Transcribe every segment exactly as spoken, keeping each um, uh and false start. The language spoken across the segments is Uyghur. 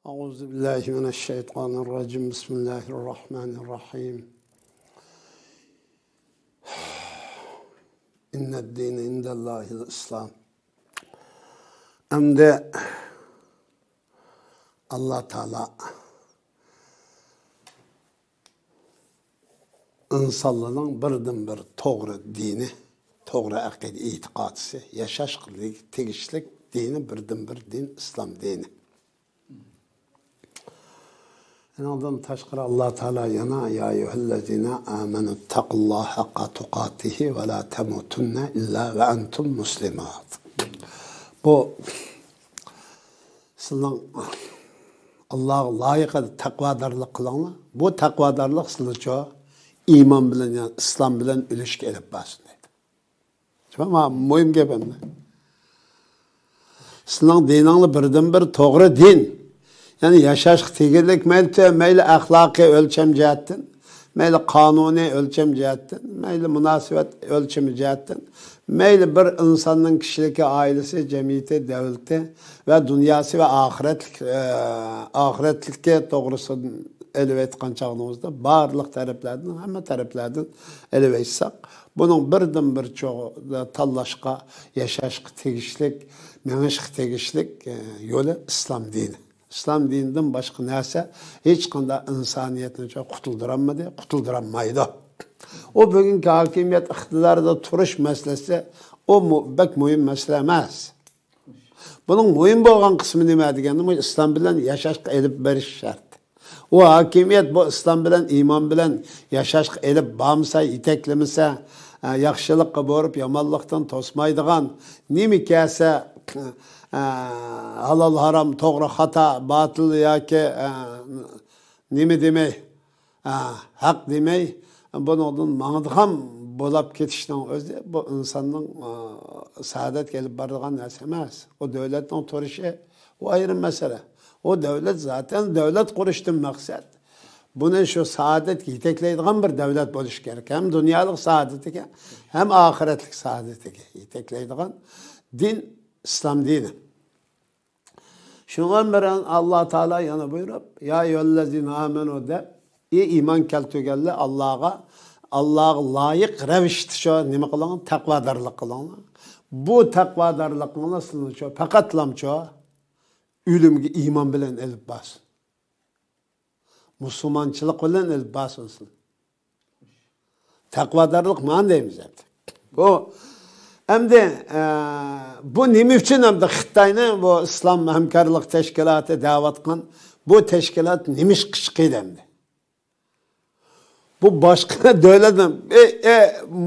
أعوذ بالله من الشيطان الرجيم. بسم الله الرحمن الرحيم. إن الدين عند الله الإسلام. ئەمدى ئاللا تائالا ئىنسانلارنىڭ بىردىنبىر توغرا دىنى، توغرا ئەقىدە ئېتىقادىسى، ياشاشقا تېگىشلىك دىنى، بىردىنبىر دىن ئىسلام دىنى. ئۇنىڭدىن تاشقىرى ئاللا تائالا يەنە يا أيها الذين آمنوا اتقوا الله حق تقاته ولا تموتن إلا وأنتم مسلمون. بۇ سىلەر ئاللاغا لايىق تەقۋادارلىق قىلىڭلار. بۇ تەقۋادارلىق سىلەرچۇ ئىمان بىلەن، يەنى ئىسلام بىلەن ئۆلۈشكە ئېلىپ بارسۇن دەيدۇ. شۇ مۇھىم گەپ ئەمدى. سىلەرنىڭ دىنىڭلار بىردىنبىر توغرا دىن. يەنى ياشاشقا تېگىشلىك مەيلى تۆ-، مەيلى ئەخلاقىي ئۆلچەم جەھەتتىن، مەيلى قانۇنىي ئۆلچەم جەھەتتىن، مەيلى مۇناسىۋەت ئۆلچىمى جەھەتتىن، مەيلى بىر ئىنساننىڭ كىشىلىكى، ئائىلىسى، جەمئىيىتى، دۆلىتى ۋە دۇنياسى ۋە ئاخىرەتلىك، ئە، ئاخىرەتلىكى توغرىسىدا ئېلىۋېتقان چاغىمىزدا بارلىق تەرەپلەردىن، ھەممە تەرەپلەردىن ئېلىۋەتسەك، بۇنىڭ بىردىنبىر چوغ-، تاللاشقا، ياشاشقا تېگىشلىك، مېڭىشقا تېگىشلىك، ئە، يولى ئىسلام دىنى. ئىسلام دىنىدىن باشقا نەرسە ھېچقانداق ئىنسانىيەتنى قۇتۇلدۇرالمىدى، قۇتۇلدۇرالمايدۇ. ئۇ بۈگۈنكى ھاكىمىيەت ئىقتىدارىدا تۇرۇش مەسىلىسى، ئۇ مۇ-، بەك مۇھىم مەسىلە ئەمەس. بۇنىڭ مۇھىم بولغان قىسمى نېمە دېگەندە، بۇ ئىسلام بىلەن ياشاشقا ئېلىپ بېرىش شەرت. ئۇ ھاكىمىيەت بۇ ئىسلام بىلەن، ئىمان بىلەن ياشاشقا ئېلىپ بارمىسا، يېتەكلىمىسە، ئە، ياخشىلىققا بۇيرۇپ، يامانلىقتىن توسمايدىغان، نېمە كەلسە، ئە، ھالال، ھارام، توغرا، خاتا، باتىل ياكى، ئە، نېمە دېمەي، ئە، ھەق دېمەي، بۇنىڭدىن ماڭىدىغان بولاپ كېتىشنىڭ ئۆزى بۇ ئىنساننىڭ، ئە، سائادەتكە ئېلىپ بارىدىغان نەرسە ئەمەس. ئۇ دۆلەتنىڭ تۇرۇشى، ئۇ ئايرىم مەسىلە. ئۇ دۆلەت زاتەن دۆلەت قۇرۇشتىن مەقسەت. بۇنى شۇ سائادەتكە يېتەكلەيدىغان بىر دۆلەت بولۇشى كېرەك. ھەم دۇنيالىق سائادىتىگە، ھەم ئاخىرەتلىك سائادىتىگە يېتەكلەيدىغان دىن ئىسلام دىنى. شۇنىڭ بىلەن ئاللا تائالا يەنە بۇيرۇپ، يا ئەييۇھەللەزىنە ئامەنۇ دەپ، ئى ئىمان كەلتۈرگەنلەر، ئاللاغا، ئاللاغا لايىق رەۋىشتە شۇ نېمە قىلىڭلار، تەقۋادارلىق قىلىڭلار. بۇ تەقۋادارلىقىڭلار سىلىنى شۇ، پەقەتلام شۇ ئۆلۈمگە ئىمان بىلەن ئېلىپ بارسۇن. مۇسۇلمانچىلىق بىلەن ئېلىپ بارسۇن سىلىنى. تەقۋادارلىق مانا دەيمىز ئەمدى. بۇ ئەمدى، ئە، بۇ نېمە ئۈچۈن ئەمدى خىتاينى بۇ ئىسلام ھەمكارلىق تەشكىلاتى دەۋاتقان بۇ تەشكىلات نېمە ئىشقا چىقىدۇ ئەمدى؟ بۇ باشقا دۆلەتنىڭ، ئە، ئە،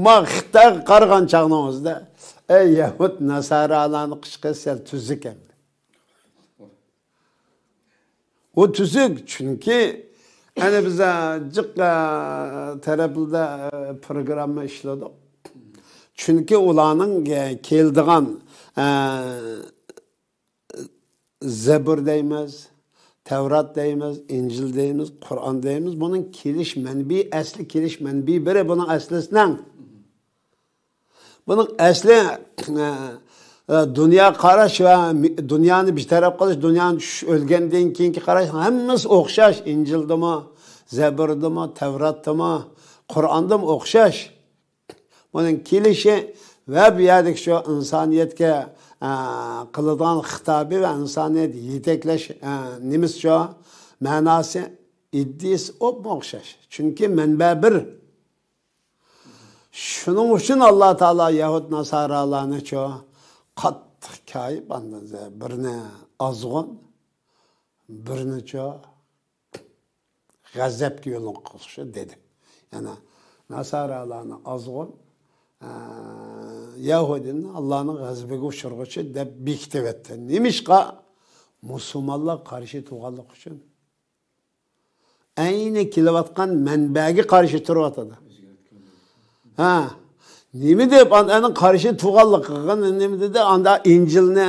ما خىتايغا قارىغان چاغنىڭىزدا، ئە، يەھۇد ناسارالارنى قىشقى سەل تۈزۈك ئەمدى. ئۇ تۈزۈك، چۈنكى ئەنە بىز، ئە، جىق، ئە، تەرەپلىدە، ئە، پروگرامما ئىشلىدۇق. چۈنكى ئۇلارنىڭ، ئە، كېلىدىغان، ئە، زەبۇر دەيمىز، تەۋرات دەيمىز، ئىنجىل دەيمىز، قۇرئان دەيمىز. بۇنىڭ كېلىش مەنبىي، ئەسلى كېلىش مەنبىي بىرى بۇنىڭ ئەسلىسىنىڭ. بۇنىڭ ئەسلى، ئە، دۇنيا قاراش ۋە مى-، دۇنيانى بىر تەرەپ قىلىش، دۇنيانى چۈش، ئۆلگەندىن كېيىنكى قاراش ھەممىسى ئوخشاش. ئىنجىلدىمۇ، زەبۇردىمۇ، تەۋراتتىمۇ، قۇرئاندىمۇ ئوخشاش. بۇنىڭ كېلىشى ۋە بۇ يەردىكى شۇ ئىنسانىيەتكە، ئە، قىلىدىغان خىتابى ۋە ئىنسانىيەت يېتەكلەش، ئە، نېمىسى شۇ، مەناسى، ئىدىيىسى ئوپمۇ ئوخشاش. چۈنكى مەنبە بىر. شۇنىڭ ئۈچۈن ئاللا تائالا يەھۇد ناسارالارنىچۇ قاتتىق كايىپ، ئاندىن بىرنى ئازغۇن، بىرنىچۇ غەزەپكە يولۇققۇزۇشى دېدى. يەنى ناسارالارنى ئازغۇن، ئە، يەھۇدىينى ئاللانىڭ غەزىپىگە ئۇچۇرغۇچى دەپ بېكىتىۋەتتى. نېمىشقا؟ مۇسۇلمانلار قارشى تۇرغانلىقى ئۈچۈن. ئەينى كېلىۋاتقان مەنبەگە قارشى تۇرۇۋاتىدۇ. ھە. نېمە دەپ ئان-، ئاندىن قارشى تۇرغانلىقىغا نېمە دېدى؟ ئاندا ئىنجىلنى،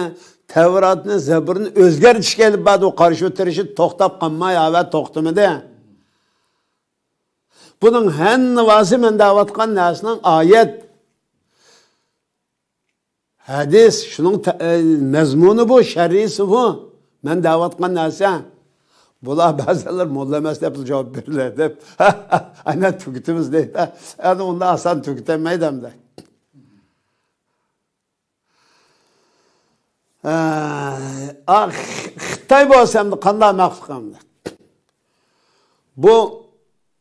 تەۋراتنى، زەبۇرنى ئۆزگەرتىشكە ئېلىپ باردى. ئۇ قارشى تۇرۇشى توختاپ قالماي، ھاۋا توختىمىدى. بۇنىڭ ھەننىۋاسى مەن دەۋاتقان نەرسىنىڭ ئايەت. ھەدىس، شۇنىڭ تە-، ئە، مەزمۇنى بۇ، شەرھىسى بۇ. مەن دەۋاتقان نەرسە. بۇلار بەزىلەر موللا ئەمەس دەپلا جاۋاب بېرىلە دەپ، ئەنە تۈگىتىمىز دەيدۇ. ئەنە ئۇنداق ئاسان تۈگىتەلمەيدۇ ئەمدى. ھە، ئا، خىتاي بولسا ئەمدى قانداق مەخلۇق ئەمدى؟ بۇ،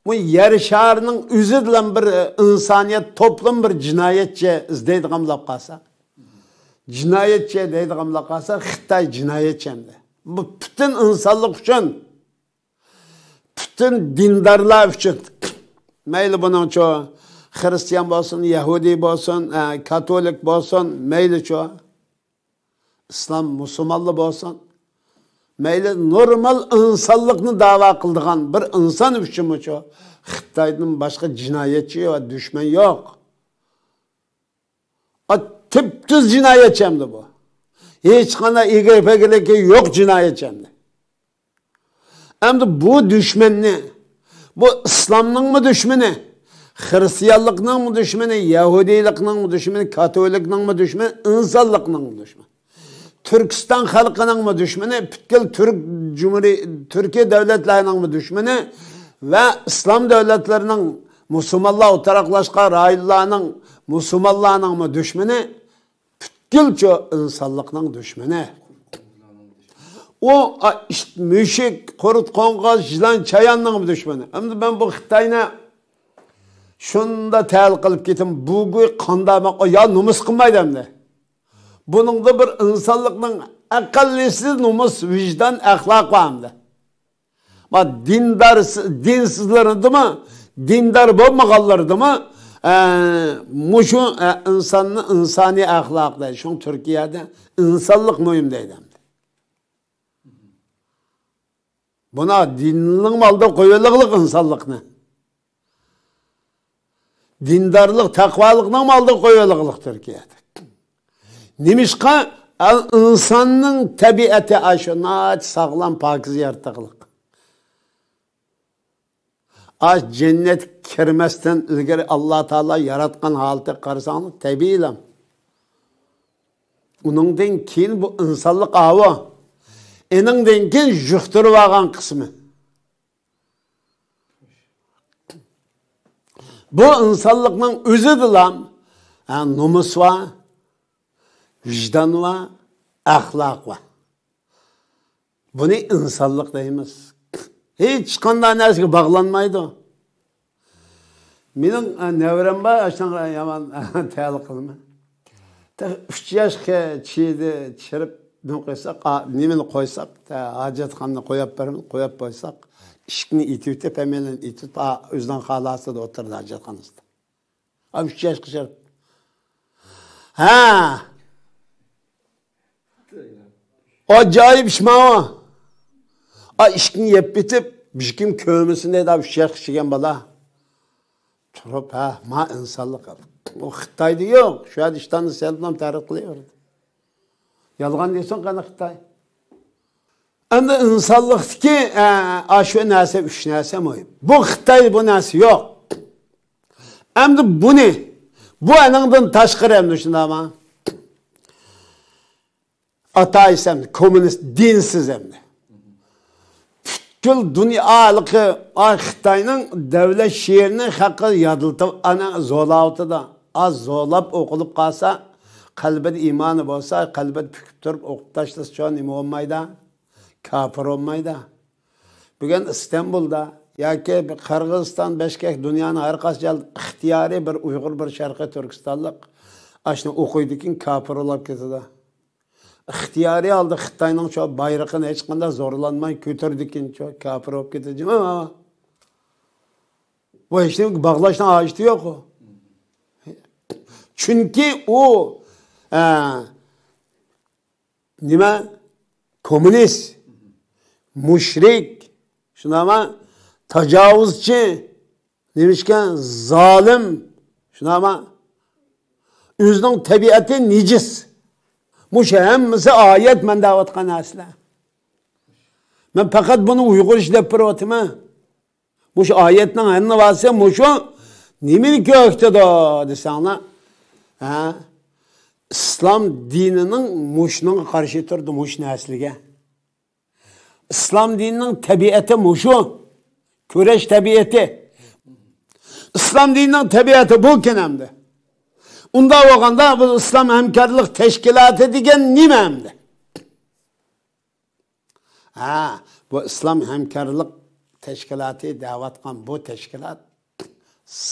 بۇ يەر شارىنىڭ ئۆزى بىلەن بىر ئىنسانىيەت توپلىمى بىر جىنايەتچى ئىزدەيدىغان بولۇپ قالسا، جىنايەتچى دەيدىغان بولۇپ قالسا، خىتاي جىنايەتچى ئەمدى. بۇ پۈتۈن ئىنسانلىق ئۈچۈن، پۈتۈن دىندارلار ئۈچۈن. مەيلى بۇنىڭچۇ خىرىستىيان بولسۇن، يەھۇدىي بولسۇن، ئە، كاتولىك بولسۇن، مەيلىچۇ ئىسلام، مۇسۇلمانلا بولسۇن، مەيلى نورمال ئىنسانلىقنى داۋا قىلىدىغان بىر ئىنسان ئۈچۈنمۇچۇ خىتايدىن باشقا جىنايەتچى ۋە دۈشمەن يوق. ئا، تۈپتۈز جىنايەتچى ئەمدى بۇ. ھېچقانداق ئىگە-پىگىلىكى يوق جىنايەتچى ئەمدى. ئەمدى بۇ دۈشمەننى، بۇ ئىسلامنىڭمۇ دۈشمىنى، خىرىستىيانلىقنىڭمۇ دۈشمىنى، يەھۇدىيلىقنىڭمۇ دۈشمىنى، كاتولىكنىڭمۇ دۈشمىنى، ئىنسانلىقنىڭمۇ دۈشمىنى. تۈركىستان خەلقىنىڭمۇ دۈشمىنى، پۈتكۈل تۈرك جۇمھۇرىي-، تۈركىي دۆلەتلەرنىڭمۇ دۈشمىنى ۋە ئىسلام دۆلەتلىرىنىڭ، مۇسۇلمانلار ئولتۇراقلاشقان رايونلارنىڭ، مۇسۇلمانلارنىڭمۇ دۈشمىنى، پۈتكۈلچۇ ئىنسانلىقنىڭ دۈشمىنى. ئۇ، ئا، ئىت، مۈشۈك، قۇرت، قوڭغاز، يىلان، چاياننىڭمۇ دۈشمىنى. ئەمدى مەن بۇ خىتاينى شۇندا تەھلىل قىلىپ كېتىم، بۇ گۇي قاندا ماقۇل، يا نومۇس قىلمايدۇ ئەمدى. بۇنىڭدا بىر ئىنسانلىقنىڭ ئەقەللىسى نومۇس، ۋىجدان، ئەخلاق بار ئەمدى. ما دىندار، دىنسىزلىرىدىمۇ، دىندار بولمىغانلىرىدىمۇ، ئە، مۇشۇ، ئە، ئىنساننى، ئىنسانىي ئەخلاق دەيدۇ. شۇڭا تۈركىيەدە ئىنسانلىق مۇھىم دەيدۇ ئەمدى. بۇنا دىننىڭ ئالدىغا قويۇۋېلىغلىق ئىنسانلىقنى. دىندارلىق، تەقۋالىقنىڭ ئالدىغا قويۇۋېلىغلىق تۈركىيەدە. نېمىشقا؟ ئە، ئىنساننىڭ تەبىئەتى ئاشۇ ناھايىتى ساغلام، پاكىز يارىتىقلىق. ئا، جەننەتكە كىرمەستىن ئىلگىرى ئاللا تائالا ياراتقان ھالىتىگە قارىساڭلار، تەبىئىيلا. ئۇنىڭدىن كېيىن بۇ ئىنسانلىق ئاۋۇ. ئېنىڭدىن كېيىن يۇقتۇرۇپ ئالغان قىسمى. بۇ ئىنسانلىقنىڭ ئۆزىدىلا، ھە، نومۇس بار، ۋىجدان بار، ئەخلاق بار. بۇنى ئىنسانلىق دەيمىز. ھېچقانداق نەرسىگە باغلانمايدۇ. مېنىڭ، ئە، نەۋرەم بار، ئاشۇنىڭغا يامان تەلىق قىلىمەن. تېخى ئۈچ ياشقا چىدى، چىرىپ نېمە قويساق، ئا، نېمىنى قويساق، تە، ھاجەتخانىنى قويۇپ بېرىمىز، قويۇپ قويساق، ئىشىكنى ئېتىۋېتىپ، ھەممەيلەن ئېتىپ، ئا، ئۆزىنىڭ خالاسىدا ئولتۇرىدۇ ھاجەتخانىسىدا. ئا، ئۈچ ياشقا چىرىپ. ھە. ئاجايىپ ئىش ماۋۇ. ئا، ئىشىكنى يېپىپ كېتىپ، بىر كىم كۆرمىسۇن دەيدۇ، ئا، ئۈچ ياشقا كىرگەن بالا. تۇرۇپ، ھە، ما ئىنسانلىق. ئۇ خىتايدا يوق. شۇ يەردە ئىشتاننى سېلىپ تەرەت قىلىۋېرىدۇ. يالغان دېسۇن قېنى خىتاي. ئەمدى ئىنسانلىقتىكى، ئە، ئاشۇ نەرسە، ئۈچ نەرسە مۇھىم. بۇ خىتاي بۇ نەرسە يوق. ئەمدى بۇنى، بۇ ئەنىڭدىن تاشقىرى ئەمدى شۇنداقما؟ ئاتايسى ئەمدى كوممۇنىست، دىنسىز ئەمدى. پۈتكۈل دۇنيا ھالقى، ئا، خىتاينىڭ دۆلەت شېئىرىنى خەققە يادلىتىپ، ئانا زورلاۋاتىدۇ. ئاز زورلاپ ئوقۇلۇپ قالسا، قەلبىدە ئىمانى بولسا، قەلبىدە پۈكۈپ تۇرۇپ ئوقۇپ تاشلىسىچۇ، نېمە بولمايدۇ؟ كاپىر بولمايدۇ. بۈگۈن ئىستانبۇلدا ياكى بىر قىرغىزىستان، بىشكەك، دۇنيانىڭ ھەر قايسى جايلىرىدا ئىختىيارىي بىر ئۇيغۇر، بىر شەرقىي تۈركىستانلىق ئاشۇنى ئوقۇيدىكىن كاپىر بولاپ كېتىدۇ. ئىختىيارىي ھالدا خىتاينىڭ شۇ بايرىقىنى ھېچقانداق زورلانماي كۆتۈردىكىن شۇ كاپىر بولۇپ كېتىدۇ. جۇمۇ. بۇ ھېچنېمىگە باغلاشنىڭ ھاجىتى يوق ئۇ. چۈنكى ئۇ، ئە، نېمە؟ كوممۇنىست، مۇشرىك، شۇنداقمۇ؟ تاجاۋۇزچى، نېمىشقا؟ زالىم، شۇنداقمۇ؟ ئۆزىنىڭ تەبىئەتى نىجىس. مۇشۇ ھەممىسى ئايەت مەن دەۋاتقان نەرسىلەر. مەن پەقەت بۇنى ئۇيغۇر ئىش دەپ بېرىۋاتىمەن. مۇشۇ ئايەتنىڭ ھەننىۋاسى مۇشۇ نېمىنى كۆرسىتىدۇ دېسەڭلار، ھە؟ ئىسلام دىنىنىڭ مۇشۇنىڭغا قارشى تۇرىدۇ، مۇشۇ نەرسىلىگە. ئىسلام دىنىنىڭ تەبىئىتى مۇشۇ. كۈرەش تەبىئىتى. ئىسلام دىنىنىڭ تەبىئىتى بۇكەن ئەمدى. ئۇنداق بولغاندا، بۇ ئىسلام ھەمكارلىق تەشكىلاتى دېگەن نېمە ئەمدى؟ ھە، بۇ ئىسلام ھەمكارلىق تەشكىلاتى دەۋاتقان بۇ تەشكىلات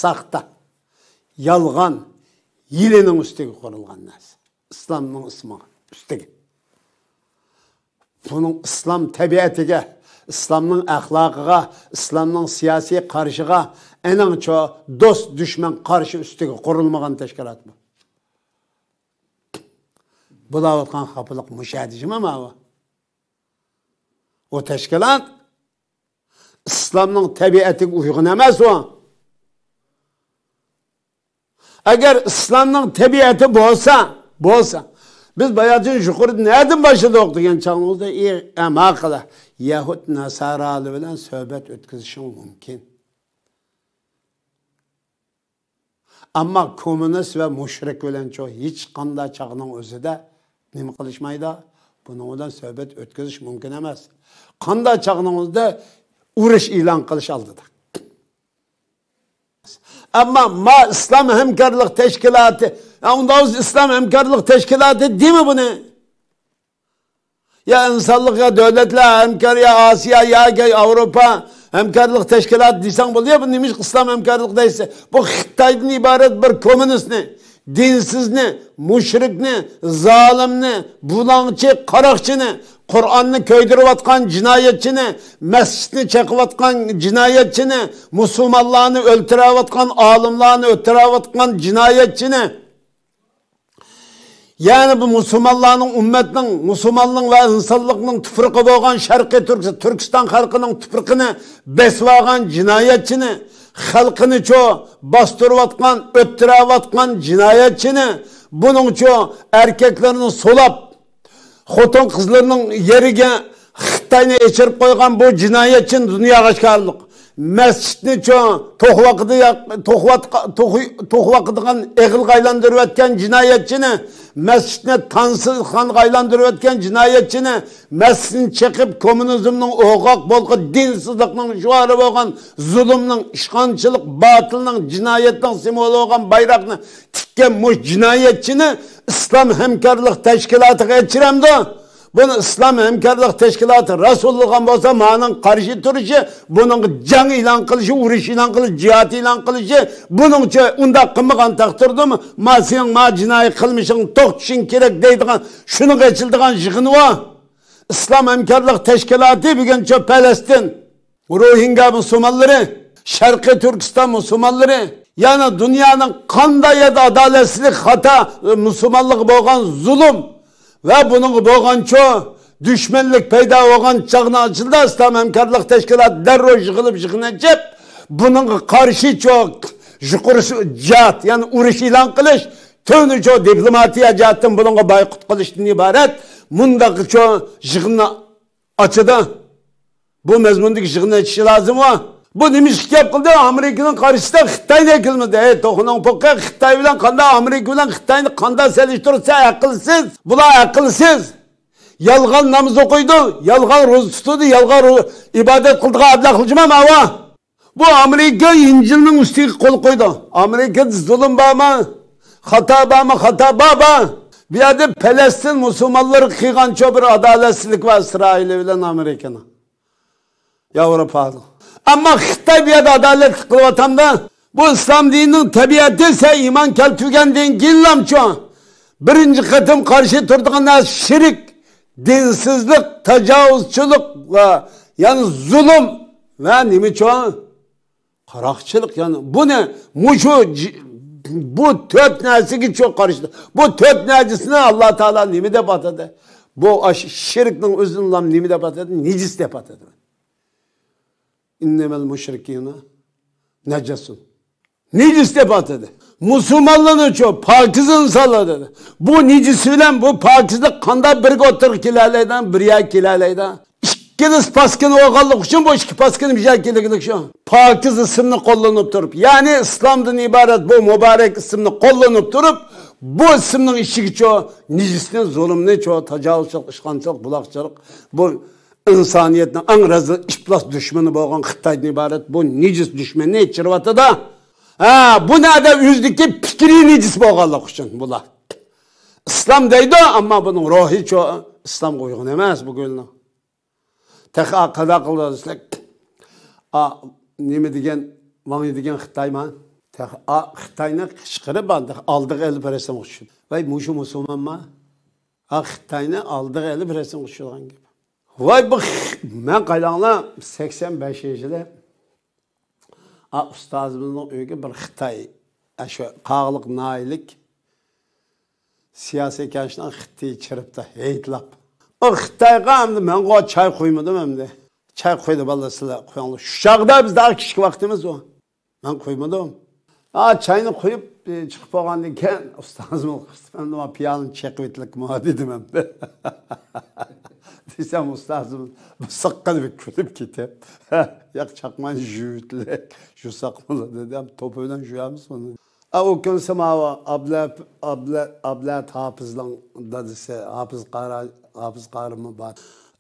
ساختا، يالغان، ھىيلىنىڭ ئۈستىگە قۇرۇلغان نەرسە. ئىسلامنىڭ ئىسمىغا، ئۈستىگە. بۇنىڭ ئىسلام تەبىئەتىگە، ئىسلامنىڭ ئەخلاقىغا، ئىسلامنىڭ سىياسىي قارىشىغا، ئېنىڭچۇ، دوست، دۈشمەن قارىشى ئۈستىگە قۇرۇلمىغان تەشكىلات بۇ. بولاۋاتقان خاپىلىق مۇشۇ يەردە جىما ماۋۇ. ئۇ تەشكىلات ئىسلامنىڭ تەبىئەتىگە ئۇيغۇن ئەمەس ئۇ. ئەگەر ئىسلامنىڭ تەبىئەتى بولسا، بولسا، بىز باياتىن يۇقىرىدا نەدىن باشلىدۇق دېگەن چاغىڭىزدا، ئى، ئە، ماقۇل، يەھۇد ناسارالار بىلەن سۆھبەت ئۆتكۈزۈشۈڭ مۇمكىن. ئەمما كوممۇنىست ۋە مۇشرىك بىلەنچۇ ھېچقانداق چاغنىڭ ئۆزىدە نېمە قىلىشمايدۇ؟ بۇنىڭ بىلەن سۆھبەت ئۆتكۈزۈش مۇمكىن ئەمەس. قانداق چاغنىڭ ئۆزىدە ئۇرۇش ئېلان قىلىش ئالدىدا. ئەمما ما ئىسلام ھەمكارلىق تەشكىلاتى، يا ئۇنداق بولسا ئىسلام ھەمكارلىق تەشكىلاتى دېمە بۇنى. يا ئىنسانلىق، يا دۆلەتلەر ھەمكار، يا ئاسىيا، يا ئاۋروپا ھەمكارلىق تەشكىلاتى دېسەڭ بولدى. يا بۇ نېمىشقا ئىسلام ھەمكارلىق دەيسىز؟ بۇ خىتايدىن ئىبارەت بىر كوممۇنىستنى، دىنسىزنى، مۇشرىكنى، زالىمنى، بۇلاڭچى، قاراقچىنى، قۇرئاننى كۆيدۈرۈۋاتقان جىنايەتچىنى، مەسچىتنى چېقىۋاتقان جىنايەتچىنى، مۇسۇلمانلارنى ئۆلتۈرۈۋاتقان، ئالىملارنى ئۆلتۈرۈۋاتقان جىنايەتچىنى، يەنى بۇ مۇسۇلمانلارنىڭ، ئۈممەتنىڭ، مۇسۇلماننىڭ ۋە ئىنسانلىقنىڭ تۇپرىقى بولغان شەرقىي تۈركىس-، تۈركىستان خەلقىنىڭ تۇپرىقىنى بېسىۋالغان جىنايەتچىنى، خەلقىنىچۇ باستۇرۇۋاتقان، ئۆلتۈرۈۋاتقان جىنايەتچىنى، بۇنىڭچۇ ئەركەكلىرىنى سولاپ، خوتۇن قىزلىرىنىڭ يېرىگە خىتاينى ئېچىرىپ قويغان بۇ جىنايەتچىنى دۇنياغا ئاشكارىلىق. مەسچىتنىچۇ توخۇۋاقىدىغان، توخۇۋاتقا-، توخۇ-، توخۇۋاقىدىغان ئېغىلغا ئايلاندۇرۇۋەتكەن جىنايەتچىنى، مەسچىتنى تانسىزخانىغا ئايلاندۇرۇۋەتكەن جىنايەتچىنى، مەسچىتنى چېقىپ، كوممۇنىزمنىڭ ئوغاق بولغان، دىنسىزلىقنىڭ شوئارى بولغان، زۇلۇمنىڭ، ئىشقانچىلىق، باتىلنىڭ، جىنايەتنىڭ سىمۋولى بولغان بايراقنى تىككەن مۇشۇ جىنايەتچىنى ئىسلام ھەمكارلىق تەشكىلاتىغا ئېچىرەمدۇ؟ بۇنى ئىسلام ھەمكارلىق تەشكىلاتى راست قوللىغان بولسا، مانىڭ قارشى تۇرۇشى، بۇنىڭغا جەڭ ئېلان قىلىشى، ئۇرۇش ئېلان قىلىشى، جىھاد ئېلان قىلىشى، بۇنىڭچە ئۇنداق قىلمىغان تەقدىردىمۇ، ما سېنىڭ ما جىنايى قىلمىشىڭ توختىشىڭ كېرەك دەيدىغان، شۇنىڭغا ئېچىلىدىغان يىغىن بۇ. ئىسلام ھەمكارلىق تەشكىلاتى بۈگۈنچە پەلەستىن، روھىنگا مۇسۇلمانلىرى، شەرقىي تۈركىستان مۇسۇلمانلىرى، يەنى دۇنيانىڭ قانداق يەردە ئادالەتسىزلىك، خاتا، مۇسۇلمانلىققا بولغان زۇلۇم ۋە بۇنىڭغا بولغانچۇ دۈشمەنلىك پەيدا بولغان چاغنىڭ ئىچىدە ئىسلام ھەمكارلىق تەشكىلاتى دەررۇ يىغىلىپ، يىغىن ئېچىپ، بۇنىڭغا قارشىچۇ يۇقىرى جىھاد، يەنى ئۇرۇش ئېلان قىلىش، تۆۋىنىچۇ دىپلوماتىيە جەھەتتىن بۇنىڭغا بايقۇت قىلىشتىن ئىبارەت مۇنداقچۇ يىغىننى ئاچىدۇ. بۇ مەزمۇندىكى يىغىن ئېچىشى لازىم بۇ. بۇ نېمە ئىشقا گەپ قىلدى؟ ئامېرىكىنىڭ قارشىسىدا خىتاينى ئەكىلمىدى. ئەي، توخۇنىڭ پوقى، خىتاي بىلەن قانداق، ئامېرىكا بىلەن خىتاينى قانداق سېلىشتۇرسا ئەقىلسىز. بۇلار ئەقىلسىز. يالغان ناماز ئوقۇيدۇ، يالغان روزا تۇتىدۇ، يالغان رو-، ئىبادەت قىلىدىغان ئەبلەخ جىما ماۋا. بۇ ئامېرىكا ئىنجىلنىڭ ئۈستىگە قول قويدى. ئامېرىكىدا زۇلۇم بارمۇ؟ خاتا بارمۇ؟ خاتا بار، بار. بۇ يەردە پەلەستىن مۇسۇلمانلىرىغا قىلغانچۇ بىر ئادالەتسىزلىك بار ئىسرائىل بىلەن ئامېرىكىنىڭ. ياۋروپانىڭ. ئەمما خىتاي بۇ يەردە ئادالەتلىك قىلىۋاتامدا، بۇ ئىسلام دىنىنىڭ تەبىئەتى سەن ئىمان كەلتۈرگەندىن كېيىنلامچۇ؟ بىرىنچى قېتىم قارشى تۇرىدىغان نەرسە شىرك، دىنسىزلىق، تاجاۋۇزچىلىق ۋە يەنى زۇلۇم ۋە نېمىچۇ؟ قاراقچىلىق، يەنى بۇنى، مۇشۇ ج-، بۇ تۆت نەرسىگە چوڭ قارشى. بۇ تۆت نەرسىنى ئاللا تائالا نېمە دەپ ئاتىدى؟ بۇ ئاش-، شىركنىڭ ئۆزىنىلا نېمە دەپ ئاتىدى؟ نىجىس دەپ ئاتىدى. ئىننەمەل مۇشرىكۇنە نەجەسۇن. نىجىس دەپ ئاتىدى. مۇسۇلمانلارنىچۇ پاكىز ئىنسانلار دېدى. بۇ نىجىس بىلەن بۇ پاكىزلىق قانداق بىرگە ئوتتۇرىغا كېلەلەيدۇ، بىر يەرگە كېلەلەيدۇ؟ ئىككىلىسى پاسكىنا بولغانلىقى ئۈچۈن بۇ ئىككى پاسكىنا بىر يەرگە كېلىدىغانلىقى شۇ. پاكىز ئىسىمنى قوللىنىپ تۇرۇپ، يەنى ئىسلامدىن ئىبارەت بۇ مۇبارەك ئىسىمنى قوللىنىپ تۇرۇپ، بۇ ئىسىمنىڭ ئىچىگىچۇ نىجىسنى، زۇلۇمنىچۇ، تاجاۋۇزچىلىق، ئىشقانچىلىق، بۇلاقچىلىق، بۇ ئىنسانىيەتنىڭ ئەڭ رەزىل ئىپلاس دۈشمىنى بولغان خىتايدىن ئىبارەت بۇ نىجىس دۈشمەننى چىرىۋاتىدۇ. ھە، بۇ نەدە ئۆزىدىكى پىكرى نىجىس بولغانلىقى ئۈچۈن بۇلار ئىسلام دەيدۇ، ئەمما بۇنىڭ روھىچۇ ئىسلامغا ئۇيغۇن ئەمەس بۇ گۈلنىڭ. تېخى ئا قانداق قىلدى دېسەك، ئا نېمە دېگەن، ۋاڭ يى دېگەن خىتايما؟ تېخى ئا خىتاينى قىچقىرىپ، ئا تېخى ئالدىغا ئېلىپ رەسىمگە چۈشۈردى. ۋاي، مۇشۇ مۇسۇلمانما؟ ئا خىتاينى ئالدىغا ئېلىپ رەسىمگە چۈشۈرىدىغان گەپ. ۋاي، بۇ خ-، مەن قايلاڭلار سەكسەن بەشىنچى يىلى ئا ئۇستازىمىزنىڭ ئۆيىگە بىر خىتاي، ئاشۇ قاغىلىق ناھىيىلىك سىياسىي كەڭەشنىڭ خىتىي چىرىپتا ھېيتلاپ. ئۇ خىتايغا ئەمدى مەنغۇ چاي قۇيمىدىم ئەمدى. چاي قۇيدى بالىلار، سىلەر قۇيۇڭلار. شۇ چاغدا بىز داغا كىچىك ۋاقتىمىز ئۇ. مەن قۇيمىدىم. ھا، چاينى قۇيۇپ، ئى، چىقىپ بولغاندىن كېيىن ئۇستازىمغا قىستىم، ئەمدى مانا پىيالىنى چېقىۋېتىلىكمۇ دېدىم ئەمدى. دېسەم ئۇستازىمىز بىر سىققىلىپ كۈلۈپ كېتىپ، ياق، چاقماينى جۇيۇۋېتىلىك، جۇساقمىلا دېدى. ئەمدى توپا بىلەن جۇيامىز ئۇنى. ئا، ئۇ كۈنسى ماۋۇ ئابلە-، ئابلە-، ئابلەت ھاپىزنىڭ دادىسى ھاپىز قارا-، ھاپىز قارىمۇ بار.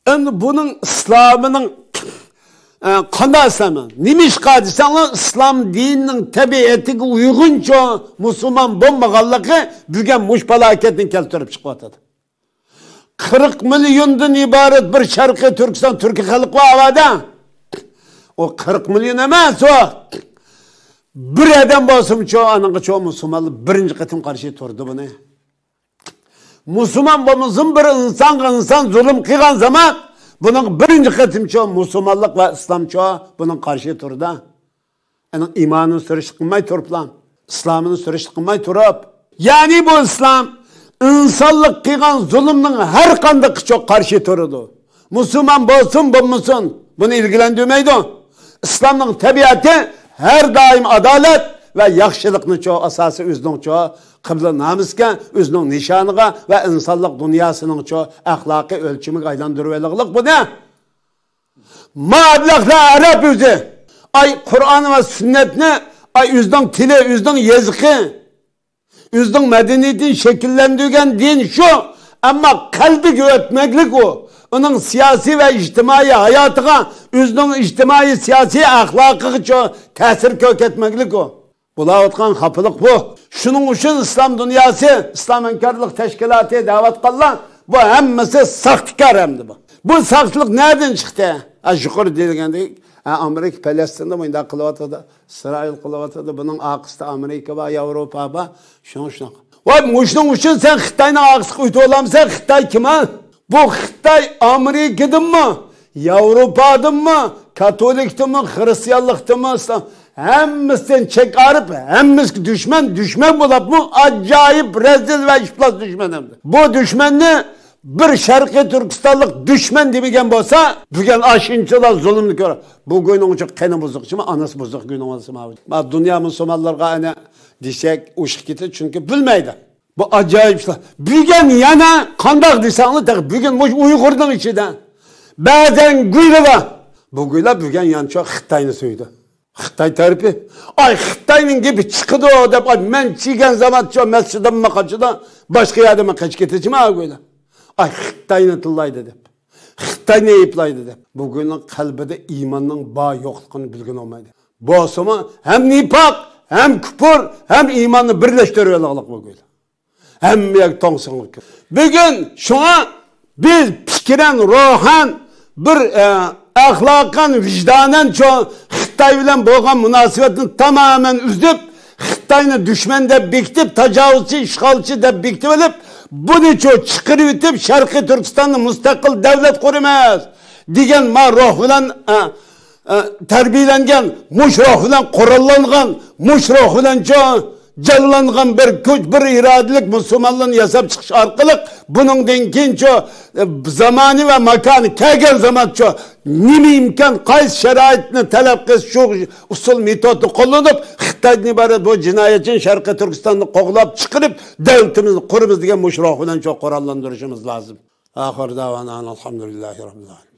ئەمدى بۇنىڭ ئىسلامىنىڭ، ئە، قانداق ئىسلامى؟ نېمىشقا دېسەڭلار، ئىسلام دىنىنىڭ تەبىئىتىگە ئۇيغۇنچە مۇسۇلمان بولمىغانلىقى بۈگۈن مۇشۇ پالاكەتنى كەلتۈرۈپ چىقىۋاتىدۇ. قىرىق مىليوندىن ئىبارەت بىر شەرقىي تۈركىستان تۈركىي خەلق بار ئاۋادا. ئۇ قىرىق مىليون ئەمەس ئۇ. بىر ئادەم بولسىمۇچۇ، ئانىڭغىچۇ مۇسۇلمانلار بىرىنچى قېتىم قارشى تۇردى بۇنى. مۇسۇلمان بولمىسۇن، بىر ئىنسانغا ئىنسان زۇلۇم قىلغان زامان، بۇنىڭ بىرىنچى قېتىمچۇ مۇسۇلمانلىق ۋە ئىسلامچۇ بۇنىڭ قارشى تۇردى. ئۇنىڭ ئىمانىنى سۈرۈشتە قىلماي تۇرۇپلا، ئىسلامىنى سۈرۈشتە قىلماي تۇرۇپ. يەنى بۇ ئىسلام ئىنسانلىق قىلغان زۇلۇمنىڭ ھەر قاندىقىچۇ قارشى تۇرىدۇ. مۇسۇلمان بولسۇن، بولمىسۇن، بۇنى ئىلگىلەندۈرمەيدۇ. ئىسلامنىڭ تەبىئىتى ھەر دائىم ئادالەت ۋە ياخشىلىقنىچۇ ئاساسى ئۆزىنىڭچۇ قىبلە نامىسىكەن، ئۆزىنىڭ نىشانىغا ۋە ئىنسانلىق دۇنياسىنىڭچۇ ئەخلاقىي ئۆلچىمىگە ئايلاندۇرۇۋېلىغلىق بۇنى. ما ئەبلەخلەر ئەرەب ئۆزى. ئاي، قۇرئان ۋە سۈننەتنى، ئاي، ئۆزىنىڭ تىلى، ئۆزىنىڭ يېزىقى، ئۆزىنىڭ مەدەنىيىتىنى شەكىللەندۈرگەن دىن شۇ. ئەمما قەلبىگە ئۆتمەكلىك ئۇ. ئۇنىڭ سىياسىي ۋە ئىجتىمائىي ھاياتىغا، ئۆزىنىڭ ئىجتىمائىي سىياسىي ئەخلاقىغىچۇ تەسىر كۆرسەتمەكلىك ئۇ. بولاۋاتقان خاپىلىق بۇ. شۇنىڭ ئۈچۈن ئىسلام دۇنياسى، ئىسلام ھەمكارلىق تەشكىلاتى دەۋاتقانلار، بۇ ھەممىسى ساختىكار ئەمدى بۇ. بۇ ساختىلىق نەدىن چىقتى؟ ھە، يۇقىرىدا دېگەندەك، ھە، ئامېرىكا پەلەستىندە مۇنداق قىلىۋاتىدۇ، ئىسرائىل قىلىۋاتىدۇ، بۇنىڭ ئارقىسىدا ئامېرىكا بار، ياۋروپا بار، شۇڭا شۇنداق. ۋاي، مۇشۇنىڭ ئۈچۈن سەن خىتاينىڭ ئارقىسىغا ئۆتۈۋالامسەن؟ خىتاي كىم ھە؟ بۇ خىتاي ئامېرىكىدىنمۇ، ياۋروپادىنمۇ، كاتولىكتىنمۇ، خرىستىيانلىقتىنمۇ، ئىسلام، ھەممىسىدىن چەك ئايرىپ، ھەممىسىگە دۈشمەن، دۈشمەن بولاپمۇ ئاجايىپ رەزىل ۋە ئىپلاس دۈشمەن ئەمدى. بۇ دۈشمەننى بىر شەرقىي تۈركىستانلىق دۈشمەن دېمىگەن بولسا، بۈگۈن ئاشۇنچىلا زۇلۇمنى كۆر. بۇ گۇينىڭ ئۈچۈن قېنى بۇزۇقچىما، ئانىسى بۇزۇق گۇينىڭ ئانىسى ماۋۇ. ما دۇنيا مۇسۇلمانلىرىغا ئەنە دېسەك، ئۇشقا كېتىدۇ، چۈنكى بىلمەيدۇ. بۇ ئاجايىپ ئىشلار. بۈگۈن يەنە قانداق دېسەڭلار، تېخى بۈگۈن مۇشۇ ئۇيغۇرنىڭ ئىچىدە بەزەن گۇيلار بار. بۇ گۇيلار بۈگۈن يەنە شۇ خىتاينى سۆيىدۇ. خىتاي تەرىپى، ئاي، خىتاينىڭ گېپى چىقىدۇ دەپ، ئاي، مەن چىگەن زامانچۇ مەسچىدىممۇ قاچىدۇ، باشقا يەردىمۇ قېچىپ كېتىچىما گۇيلار. ئاي، خىتاينى تىللايدۇ دەپ، خىتاينى ئەيىبلەيدۇ دەپ. بۇ گۇينىڭ قەلبىدە ئىماننىڭ بار يوقلۇقىنى بىلگىلى بولمايدۇ. بولسىمۇ ھەم نىپاق، ھەم كۇپۇر، ھەم ئىماننى بىرلەشتۈرۈۋېلىغلىق بۇ گۇيلار. ھەممە يەرگە توڭ سىڭىپ كىر. بۈگۈن شۇڭا بىز پىكرەن، روھەن بىر، ئە، ئەخلاقەن، ۋىجدانەن شۇ خىتاي بىلەن بولغان مۇناسىۋەتنى تامامەن ئۈزۈپ، خىتاينى دۈشمەن دەپ بېكىتىپ، تاجاۋۇزچى، ئىشغالچى دەپ بېكىتىۋېلىپ، بۇنى شۇ چىقىرىۋېتىپ، شەرقىي تۈركىستاننى مۇستەقىل دەۋلەت قۇرىمىز دېگەن ما روھ بىلەن، ئە، ئە، تەربىيەلەنگەن، مۇشۇ روھ بىلەن قوراللانغان، مۇشۇ روھ بىلەن شۇ جانلانغان بىر كۈچ، بىر ئىرادىلىك مۇسۇلمانلارنى ياساپ چىقىش ئارقىلىق، بۇنىڭدىن كېيىن شۇ، ئە، زامانى ۋە ماكانى كەلگەن زامان شۇ نېمە ئىمكان، قايسى شارائىتنى تەلەپ قىلسا، شۇ ئۇسۇل مېتودنى قوللىنىپ، خىتايدىن ئىبارەت بۇ جىنايەتچىنى شەرقىي تۈركىستاننى قوغلاپ چىقىرىپ، دۆلىتىمىزنى قۇرىمىز دېگەن مۇشۇ روھ بىلەن شۇ قوراللاندۇرۇشىمىز لازىم. ئاخىر داۋانا ئەلھەمدۇلىللاھى رەببىل ئالەمىن.